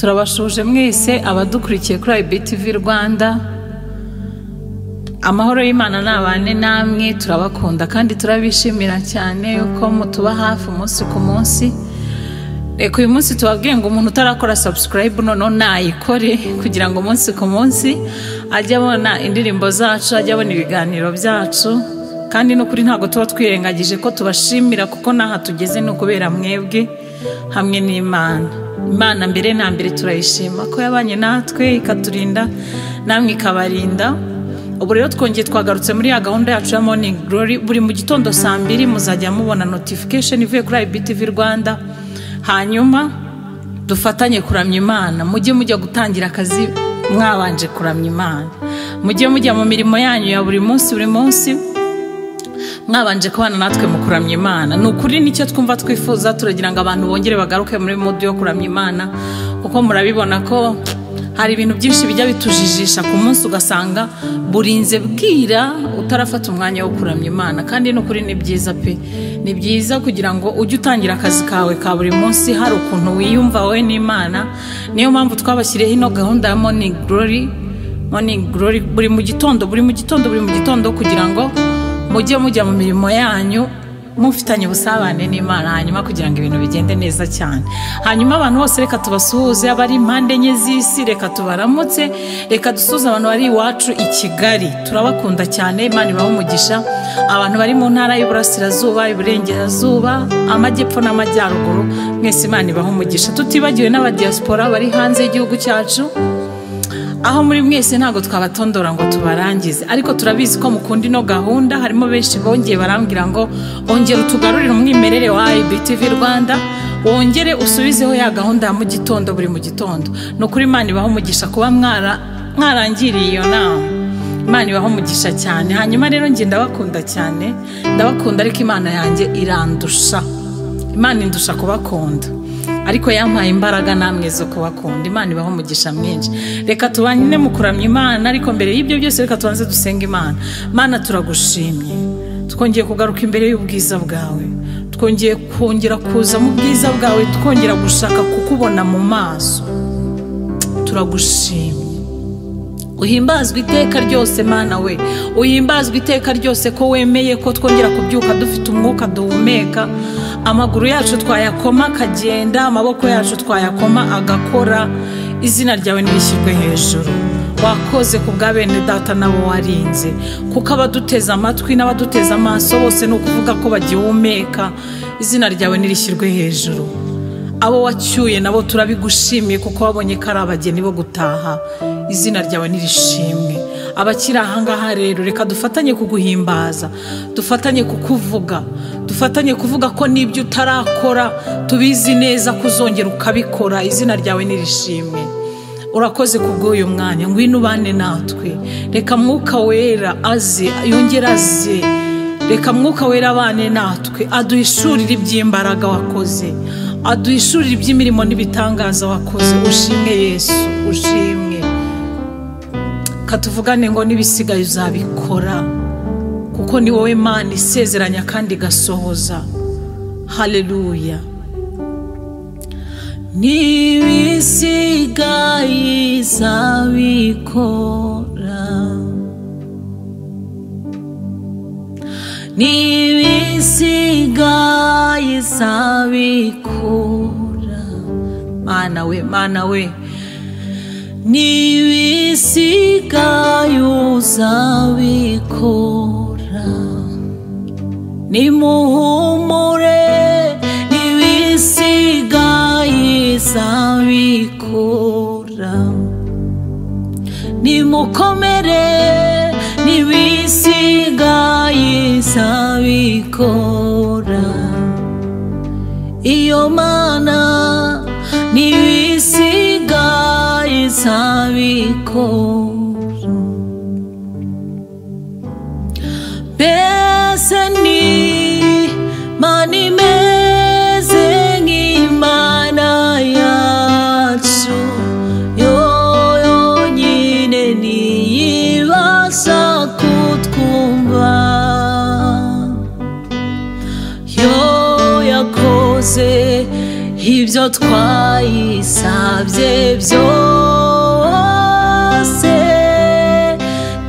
Turabashuje mwese abadukurikiye kuri IBTV Rwanda. Amahoro y'Imana nabane namwe, turabakunda kandi turabishimira cyane uko mutuba hafi umunsi ku munsi. Reka uyu munsi tubabwiye ngo umuntu utarakora subscribe none nayikore kugira ngo umunsi ku munsi ajye abona indirimbo zacu, ajye abona ibiganiro byacu. Kandi no kuri ntago tuba twirengagije ko tubashimira kuko naha tugeze no kubera mwebwe hamwe n'Imana. Imana mbere na mbere turayishima ko yabanye natwe ikaturinda namwe ikabarinda. Ubu rero twongeye twagarutse muri ya gahunda yacu ya Morning Glory. Buri mu gitondo saa 2 muzajya mubona notification ivuye kuri IBTV Rwanda, hanyuma dufatanye kuramya Imana. Mujye mujya gutangira akazi mwabanje kuramya Imana, mujye mujya mu mirimo yanyu ya buri munsi buri munsi mwabanje kubana natwe mu kuramya Imana. Ni ukuri nicyo twumva twifuza, turagira ngo abantu bongere bagaruke muri mood yo kuramya Imana, kuko murabibona ko hari ibintu byinshi bijya bitujijisha ku munsi, ugasanga burinze bwira utarafata umwanya wo kuramya Imana. Kandi no kuri ni byiza pe, ni byiza kugira ngo ujye utangira akazi kawe ka buri munsi hari ukuntu wiyumva wowe n'Imana. Niyo mpamvu twabashyiriyeho ino gahunda ya Morning Glory, Morning Glory buri mu gitondo, buri mu gitondo, buri mu gitondo, kugira ngo mujye mujya mu mirimo yanyu mufitanye ubusabane n'Imana, hanyuma kugira ngo ibintu bigende neza cyane. Hanyuma abantu bose reka tubasuhuze, abari impande enye z'isi reka tubaramutse, reka dusuhuze abantu bari iwacu i Kigali, turabakunda cyane, Imana ibahe umugisha. Abantu bari mu ntara y'Iburasirazuba, Iburengerazuba, Amajyepfo n'Amajyaruguru, mwese Imana ibahe umugisha. Tutibagiwe n'abadiaspora bari hanze y'igihugu cyacu, aho muri mwese ntago twabatondora ngo tubarangize, ariko turabizi ko mukunda ino gahunda. Harimo benshi bongeye barambwira ngo ongera utugarurire umwimerere wa IBTV Rwanda, wongere usubizeho ya gahunda ya mu gitondo buri mu gitondo. No kuri Imana ibaho umugisha kuba mwarangiriye iyo nama, Imana ibaho umugisha cyane. Hanyuma rero nge ndabakunda cyane, ndabakunda, ariko Imana yanjye irandusha, Imana indusha kubakunda, ariko yampaye imbaraga namwe zo kubakunda. Imana ibaho umugisha mwinshi. Reka tubanye mu kuramya Imana, ariko mbere y'ibyo byose reka tubanze dusenga Imana. Mana turagushimye, twongeye kugaruka imbere y'ubwiza bwawe, twongeye kongera kuza mu bwiza bwawe, twongera gushaka kukubona mu maso. Turagushimye, uhimbazwe iteka ryose Mana we, uhimbazwe iteka ryose ko wemeye ko twongera kubyuka dufite umwuka duhumeka, amaguru yacu twayakoma akagenda, amaboko yacu twayakoma agakora. Izina ryawe nirishyirwe hejuru. Wakoze ku bwa bene data nabo warinze, kuko abaduteze amatwi n'abaduteze amaso bose ni ukuvuga ko bagihumeka. Izina ryawe nirishyirwe hejuru. Abo wacyuye nabo turabigushimiye kuko wabonye ko ari abageni bo gutaha. Izina ryawe nirishimwe. Abakiri aha ngaha rero reka dufatanye kuguhimbaza, dufatanye kukuvuga, dufatanye kuvuga ko n'ibyo utarakora tubizi neza kuzongera ukabikora. Izina ryawe nirishimwe. Urakoze kubw'uyu mwanya, ngwino ubane natwe. Reka Mwuka Wera aze, yongere aze. Reka Mwuka Wera abane natwe, aduhishurire iby'imbaraga wakoze, aduhishurire iby'imirimo n'ibitangaza wakoze. Ushimwe Yesu, ushimwe. Katuvugane ngo n'ibisigaye uzabikora, kuko ni wowe Mana isezeranya kandi igasohoza. Haleluya. N'ibisigaye izabikora, n'ibisigaye izabikora. Mana we, Mana we, n'ibisigaye uzabikora. Nimuhumure, n'ibisigaye izabikora. Nimukomere, n'ibisigaye izabikora. Iyo Mana n'ibisigaye izabikora. Mbese ni Mana imeze nk'Imana yacu, yo yonyine niyibasha kutwumva. Yo yakoze ibyo twayisabye byose,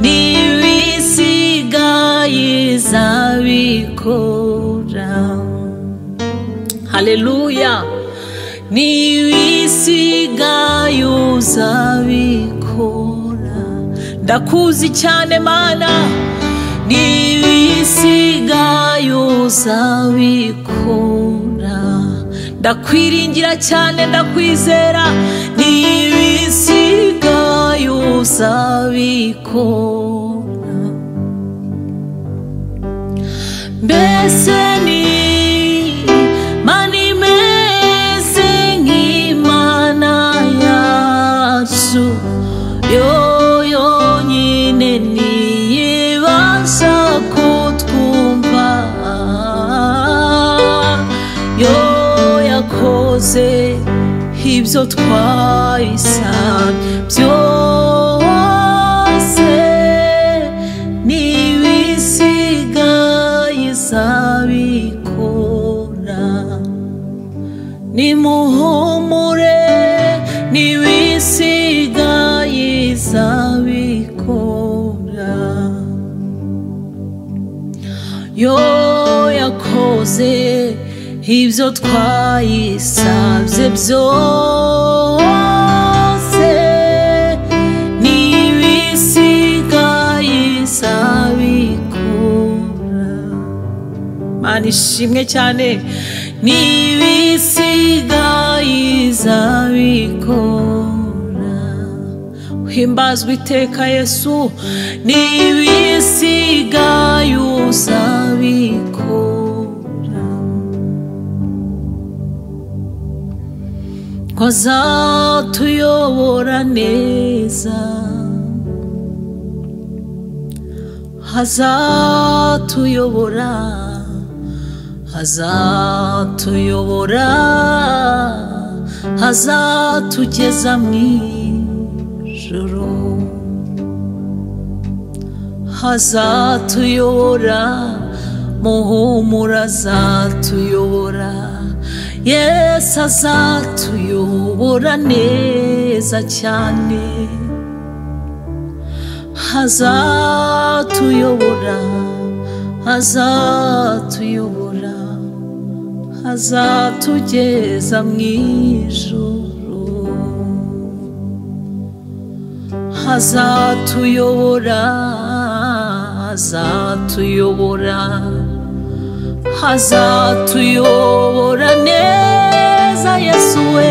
n'ibisigaye izabikora. Haleluya, n'ibisigaye uzabikora. Ndakuzi cyane Mana, n'ibisigaye uzabikora. Ndakwiringira cyane, ndakwizera, n'ibisigaye uzabikora. Mbese ni Mana imeze nk'Imana yacu, yo yonyine niyibasha kutwumva, yo yakoze ibyo twayisabye byose, n'ibisigaye izabikora. Nimuhumure, n'ibisigaye izabikora. Yo yakoze ibyo twayisabye byose, n'ibisigaye izabikora. Mana ishimwe cyane, n'ibisigaye izabikora. Himbazwe iteka Yesu, n'ibisigaye uzabikora. Ko azatuyobora neza, azatuyobora, azatuyobora, azatugeza mu ijuru. Azatuyobora, muhumura azatuyobora, Yesu azatuyobora neza cyane. Azatuyobora, azatuyobora, azatugeza mu ijuru. Azatuyobora, azatuyobora, azatuyobora neza Yesu we.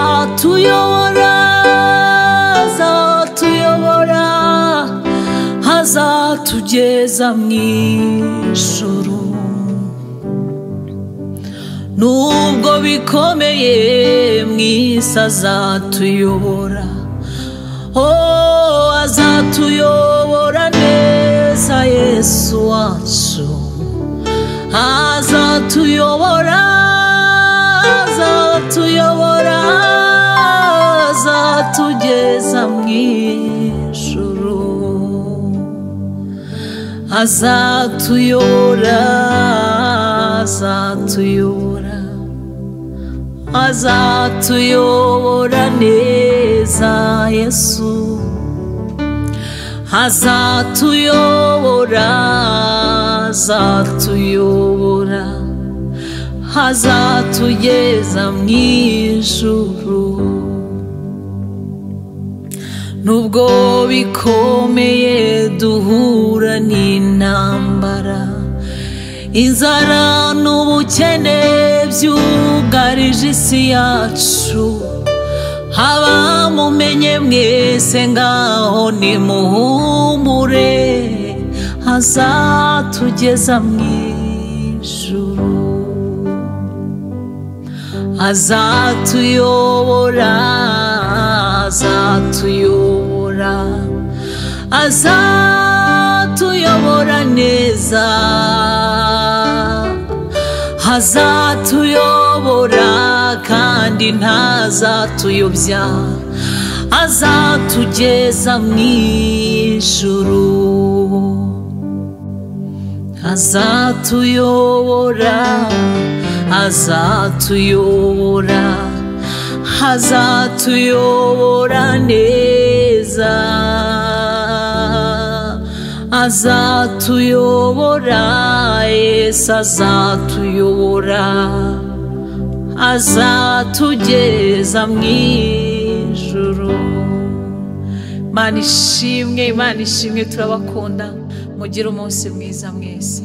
Azatuyobora, azatuyobora, azatugeza mu ijuru. Nubwo bikomeye mu isi azatuyobora, oh azatuyobora neza Yesu wacu. Azatuyobora, azatuyobora, azatugeza mu ijuru. Azatuyobora, azatuyobora, azatuyobora neza Yesu. Azatuyobora, azatuyobora, azatugeza mu ijuru. Nubwo bikomeye duhura n'intambara, inzara n'ubukene byugarije isi yacu, abamumenye mwese ngaho nimuhumure, azatugeza mu ijuru. Azatuyobora, azatuyobora, azatuyobora neza. Azatuyobora kandi ntazatuyobya, azatugeza mu ijuru. Azatuyobora, Azatuyobora, azatuyobora neza, azatuyobora, Yesu azatuyobora, azatugeza mu ijuru. Imana ishimwe, Imana ishimwe, turabakunda, mugire umunsi mwiza mwese.